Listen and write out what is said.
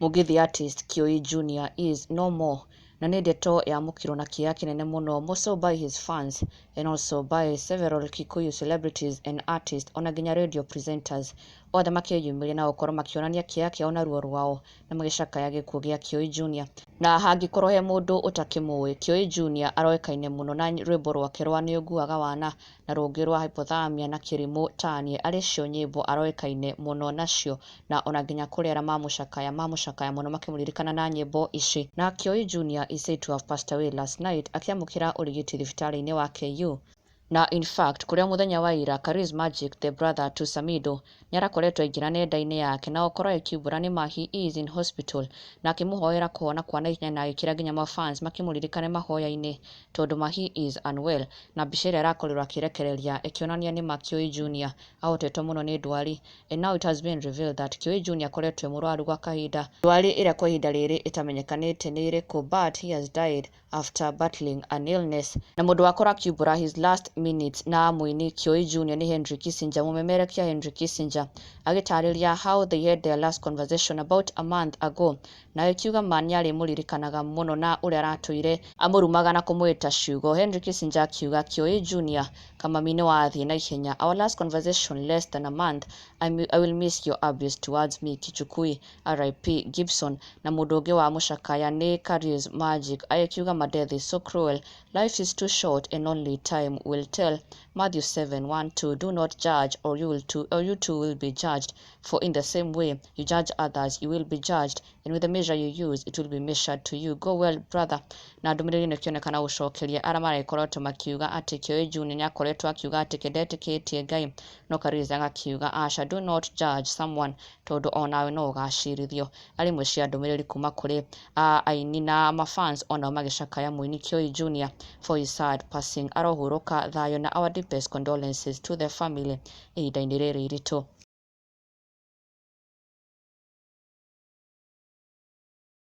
Mũgithi artist Kioi Junior is no more, na nĩ ndeto yamũkĩrwo na kĩeha kĩnene mũno, more so by his fans and also by several Kikuyu celebrities and artists, ona nginya radio presenters othe makĩyumĩria na gũkorwo makĩonania kĩeha kĩao na ruo rwao na magĩcakaya gĩkuũ gĩa Kioi Junior. Na hangĩkorwo he mũndũ ũtakĩmũĩ, Kioi Junior aroĩkaine mũno na rwĩmbo rwake rwa Nĩũnguaga Wana na rũngĩ rwa Hypothermia na Kĩrimũ Tanie, arĩ cio nyĩmbo aroĩkaine mũno nacio, na ona nginya kũrĩ arĩa mamũcakaya mamũcakaya mũno makĩmũririkana na nyĩmbo ici. Na Kioi Junior is said to have passed away last night akĩamũkĩra ũrigiti thibitarĩ-inĩ wa KU. Na in fact, kũrĩa mũthenya wa ira, Karis Magic, the brother to Samido, nĩarakoretwo aingĩra nenda-inĩ yake na gũkorwo akiumbũra nĩma he is in hospital, na akĩmũhoera kũhona kwa naihenya, na agĩkĩra nginya mafans makĩmũririkane mahoya-inĩ tondũ ma he is unwell. Na mbica ĩrĩa arakorirwo akĩrekereria ĩkĩonania nĩma Kioi Junior ahotetwo mũno nĩ ndwari. And now it has been revealed that Kioi Junior akoretwo e mũrwaru gwa kahinda, ndwari ĩrĩa kwa ihinda rĩrĩ ĩtamenyekanĩte nĩ ĩrĩkũ, but he has died after battling an illness. Na mũndũ wakorwo akiumbũra his last minutes na mũini Kioi Junior nĩ Henry Kissinger, mũmemerekia Henry Kissinger, agĩtarĩria how they had their last conversation about a month ago, na agĩkiuga ma nĩarĩmũririkanaga mũno na ũrĩa aratũire amũrumaga na kũmwĩta ciugo. Henry Kissinger akiuga, "Kioi Junior, kamami nĩ wathiĩ na ihenya. Our last conversation less than a month. I will miss your abuse towards me. Kichukui, RIP Gibson." Na mũndũ ũngĩ wa mũcakaya nĩ Karis Magic, agĩkiuga ma death is so cruel. Life is too short and only time will tell. Matthew 7:1-2, do not judge or you will too, or you too will be judged, for in the same way you judge others, you will be judged, and with the measure you use, it will be measured to you. Go well, brother." Na ndũmĩrĩri ĩno ĩkĩonekana gũcokeria arĩa maragĩkoretwo makiuga atĩ Kioi Junior nĩakoretwo akiuga atĩ ndetĩkĩtie Ngai, no Karis agakiuga aca, do not judge someone tondũ onawe no ũgacirithio. Arĩ imwe cia ndũmĩrĩri kuma kũrĩ aini na mafans onao magĩcakaya mũini Kioi Junior for his sad passing. Arohurũka thayũ, na our deepest condolences to the family ihinda-inĩ rĩrĩ iritũ.